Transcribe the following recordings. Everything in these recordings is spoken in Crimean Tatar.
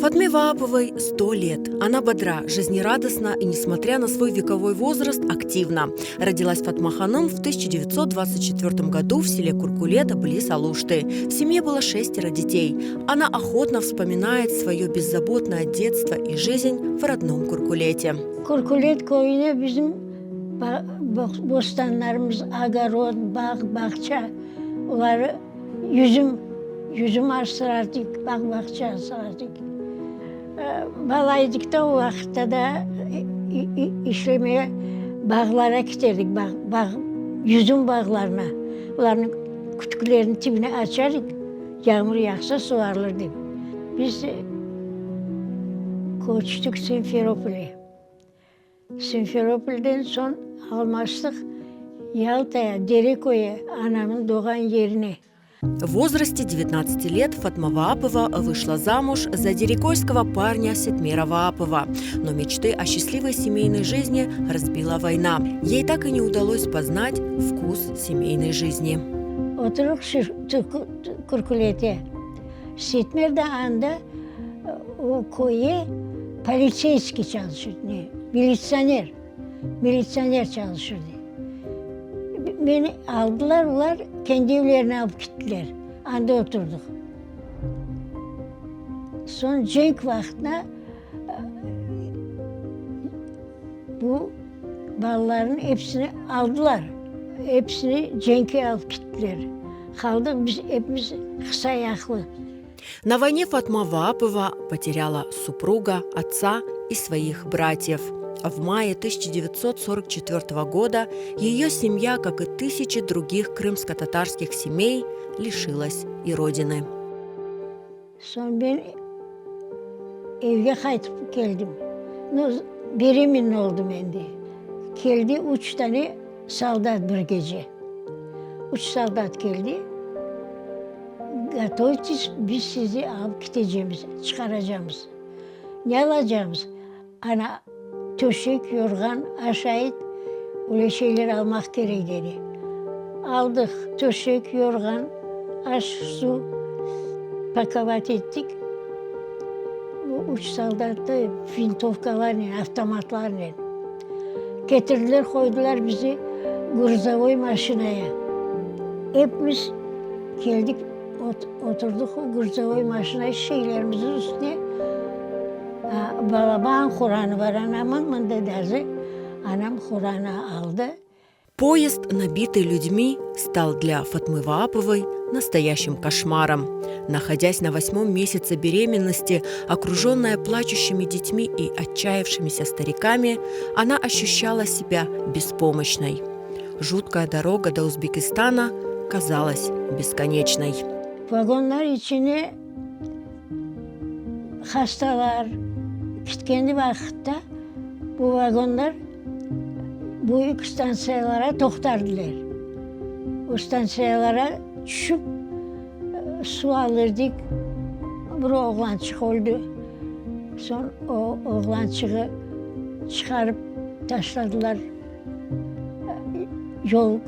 Fatme Vaapovой 100 лет. Она бодра, жизнерадостна и, несмотря на свой вековой возраст, активна. Родилась Фатма Ханым в 1924 году в селе Куркулет, близ Алушты. В семье было шестеро детей. Она охотно вспоминает свое беззаботное детство и жизнь в родном Куркулете. Kurkulet köyüne bizim bostanlarımız, ogorod, bağ, bağça, oları yüzüm, yüzüm asrardık, bağ, bağça asrardık. Bala edik de, o vaqıtta da işlemeye bağlara kiterdik, bağ, bağ, yüzüm bağlarına. Olarnıñ kütükleriniñ tibini açardık, yağmur yağsa suvarılır dep. Biz köçtik Simferopolge. Simferopolden soñ almaştıq Yaltaya, Dereköye, anamnıñ doğğan yerine. В возрасте 19 лет Фатма Ваапова вышла замуж за дерекойского парня Сетмера Ваапова. Но мечты о счастливой семейной жизни разбила война. Ей так и не удалось познать вкус семейной жизни. Oturıq Kürkülete. Setmer de anda o köye politseyskiy çalışırdı, ne, militsioner, militsioner çalışırdı. Meni aldılar, olar kendi evlerine alıp kettiler, anda oturdıq. Soñ cenk vaqtına bu balalarnıñ episini aldılar, episini cenkke alıp kettiler. Qaldıq biz epimiz qısa ayaqlı. На войне Фатма Ваапова потеряла супруга, отца и своих братьев. В мае 1944 года ее семья, как и тысячи других крымско-татарских семей, лишилась и родины. Soñ men evge qaytıp keldim. Nu, beremenna oldım endi. Keldi üç tane soldat bir gece. Üç soldat keldi. Gotovtes, biz sizi alıp ketecemiz, çıqaracamız. Ne alacamız? Ana, töşek, yorğan, aşayt, öyle şeyler almaq kerek, dedi. Aldıq töşek, yorğan, aş, suv, pakovat ettik. Bu üç soldat da vintovkalarnen, avtomatlarnen. Ketirdiler, qoydılar bizi gruzovoy maşinaya. Epimiz keldik, oturdıq o gruzovoy maşinaya, şeylerimizniñ üstüne. Balaban Quranı bar anamıñ, mında daje anam Quranı aldı. Poезд, набитый людьми, стал для Фатмы Вааповой настоящим кошмаром. Находясь на восьмом месяце беременности, окруженная плачущими детьми и отчаявшимися стариками, она ощущала себя беспомощной. Жуткая дорога до Узбекистана казалась бесконечной. Vagonlar içine Hastalar ketkeni vaqıtta bu vagonlar büyük stantsiyalara toqtardılar. O stantsiyalara tüşip suv alırdık. Bir oğlançıq öldi. Soñ o oğlançığı çıqarıp taşladılar. Yol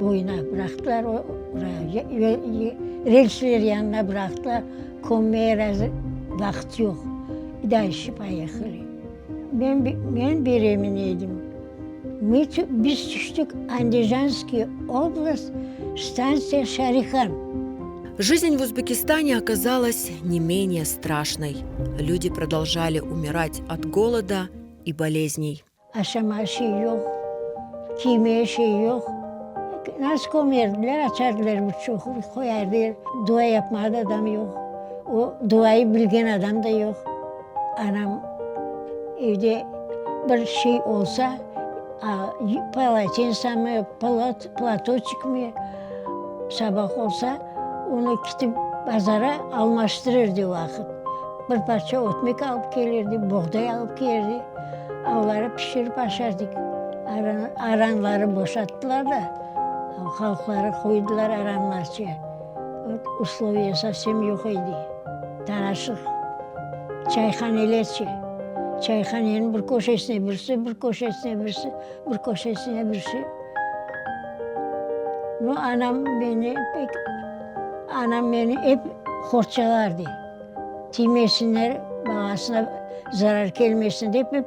boyuna bıraqtılar, relsler yanına bıraqtılar, kömmeye razı vaqıt yoq. Dальше poyehali. Men, men beremin edim. Biz tüştik Andijanskiy oblast, stantsiya Şarihan. Жизнь в Узбекистане оказалась не менее страшной. Люди продолжали умирать от голода и болезней. Aşamağa şey yoq, kiymege şey yoq. Nasıl kömerdiler, açardılar bir çuqur, qoyardılar. Dua yapmağa da adam yoq. O duayı bilgen adam da yoq. Anam evde bir şey olsa, polotensamı, platoçikmi, sabah olsa, onı kitip bazara almaştırırdı o vaqıt. Bir parça ötmek alıp kelirdi, boğday alıp kelirdi. Avları pişirip aşardık. Aranları boşattılar da, halqları qoydılar aranlarca. Usloviya sovsem yoq edi. Taraşıq. Çayhanelerce. Çayhaneniñ bir köşesine birisi, bir köşesine birisi, bir köşesine birisi. Nu, anam meni pek, anam meni ep qorçalardı. Tiymesinler, balasına zarar kelmesin dep, ep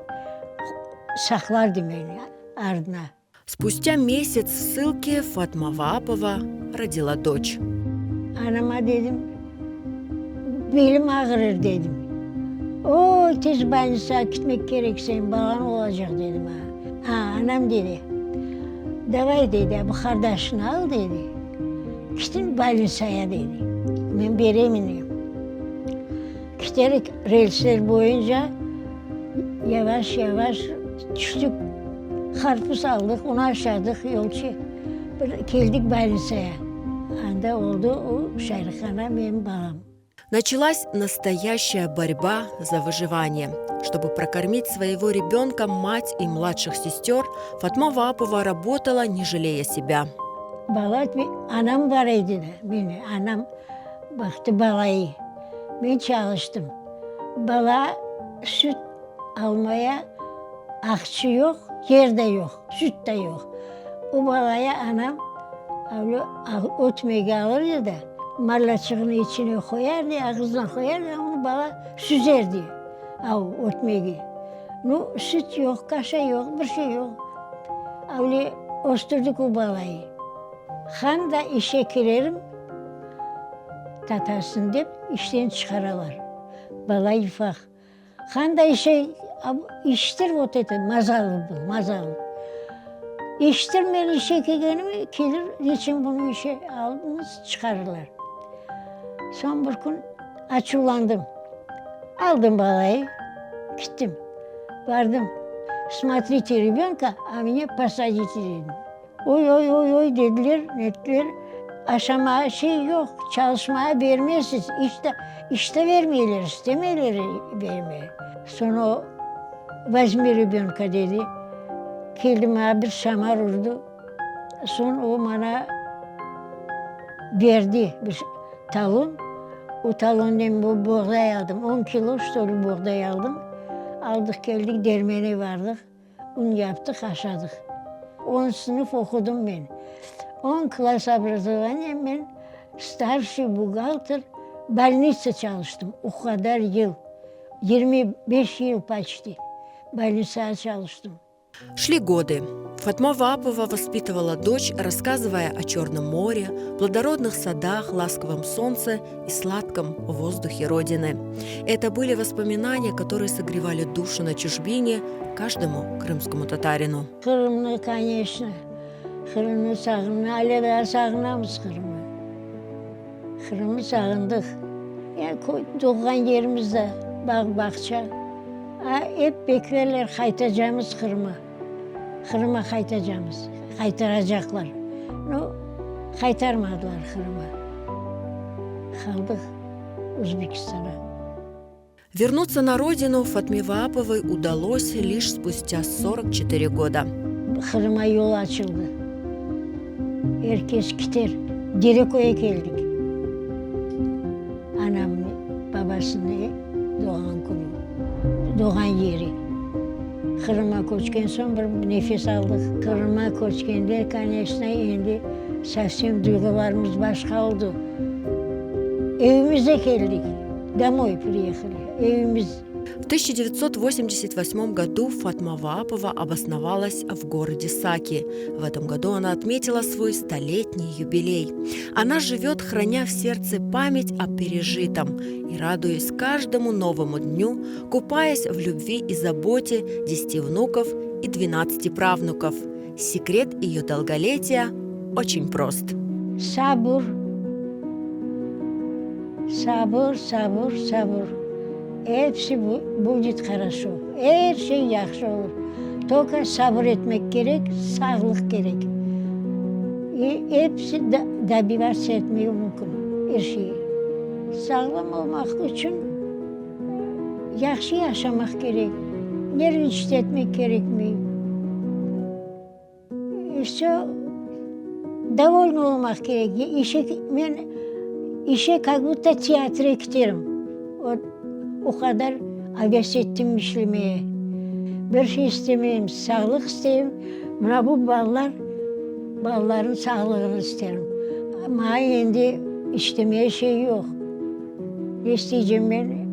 saqlardı meni ardına. Spustя месяц в ссылке Fatma Vaapova rodila doç. Anama dedim, belim ağırır, dedim. Oy, tez bolnitsağa ketmek kerek sen, balañ olacaq, dedi maña. A, anam dedi, davay, dedi, bu qardaşını al, dedi, ketin bolnitsaya, dedi, men bereminim. Keterek relsler boyunca yavaş-yavaş tüştik, qarpız aldıq, onı aşadıq, yolçı. Bir keldik bolnitsaya, anda oldı o şairhana menim balam. Началась настоящая борьба за выживание. Чтобы прокормить своего ребенка, мать и младших сестер, Fatma Vaapova работала, не жалея себя. Bala, anam bar edi de, meni anam baqtı balayı. Men çalıştım. Bala süt almaya aqçı yoq, yer de yoq, süt de yoq. O balaya anam öyle ötmegi alır edi de, marlaçığını içine qoyardı, ağızına qoyardı, onı bala süzerdi, av ötmegi. Nu, süt yoq, kaşa yoq, bir şey yoq. Öyle östürdik o balayı. Han da işe kirerim, tatasın dep işten çıqaralar. Bala ufaq. Qanday şey iştir vot eto, mazalı bu, mazalı. İştir men işe kelgenimi, kelir, neçün bunı işe aldıñız, çıqarırlar. Soñ bir kün açuvlandım. Aldım balayı, kittim. Bardım, smotrite rebönka, a menya posadite dedim. Oy, oy, oy, oy, dediler, nettiler, aşamağa şey yoq, çalışmağa bermezsiz, iş de, iş de vermeyler, istemeyler bermege. Soñ o, vozmi rebönka, dedi, keldi maña bir şamar urdı, soñ o maña berdi bir talon, o talonnen bu boğday aldım, on kilo, çto li, boğday aldım, aldıq keldik, dermene bardıq. Un yaptıq, aşadıq. On sınıf oqudım men. On klass obrazovaniya men starşiy buhgalter bolnitsa çalıştım o qadar yıl, 25 yıl poçti bolnitsağa çalıştım. Шли годы. Fatma Vaapova воспитывала дочь, рассказывая о Черном море, плодородных садах, ласковом солнце и сладком воздухе Родины. Это были воспоминания, которые согревали душу на чужбине каждому крымскому татарину. Qırımnı, koneçno, Qırımnı sağınam, ale daa sağınamız Qırımnı. Qırımnı sağındıq. Yani doğğan yerimiz de bağ-bağça. A, ep beklerler, qaytacamız Qırıma. Qırıma qaytacamız, qaytaracaqlar. No, qaytarmadılar Qırıma. Qaldıq Özbekistana. Вернуться на родину Fatme Vaapovой удалось лишь спустя 44 года. Qırıma yol açıldı. Er kes kiter. Dereköyge keldik. Anamnıñ babasınıñ doğğan künü, doğğan yeri. Qırıma köçken soñ bir nefes aldıq. Qırıma köçkende, koneçno, endi sovsem duyğularımız başqa oldı. Evimize keldik. Domoy priyehali, evimiz. В 1988 году Fatma Vaapova обосновалась в городе Саки. В этом году она отметила свой столетний юбилей. Она живет, храня в сердце память о пережитом и радуясь каждому новому дню, купаясь в любви и заботе 10 внуков и 12 правнуков. Секрет ее долголетия очень прост. Sabır, sabır, sabır, sabır. Episi будет хорошо. Er şey yahşı olur. Tolko sabır etmek kerek, sağlıq kerek. И episi dobivаться etmege mümkün, er şeyi. Sağlam olmaq içün yahşı yaşamaq kerek, nervniçat etmek kerekmey. И vse, dovolnıy olmaq kerek. İşe, men işe kak budto teatre kiterim. Vot, o qadar aves ettim işlemeye. Bir şey istemeyim, sağlıq isteyim. Mına bu balalar, balalarnıñ sağlığını isterim. Maña endi işlemeye şey yoq. Ne isteycem men?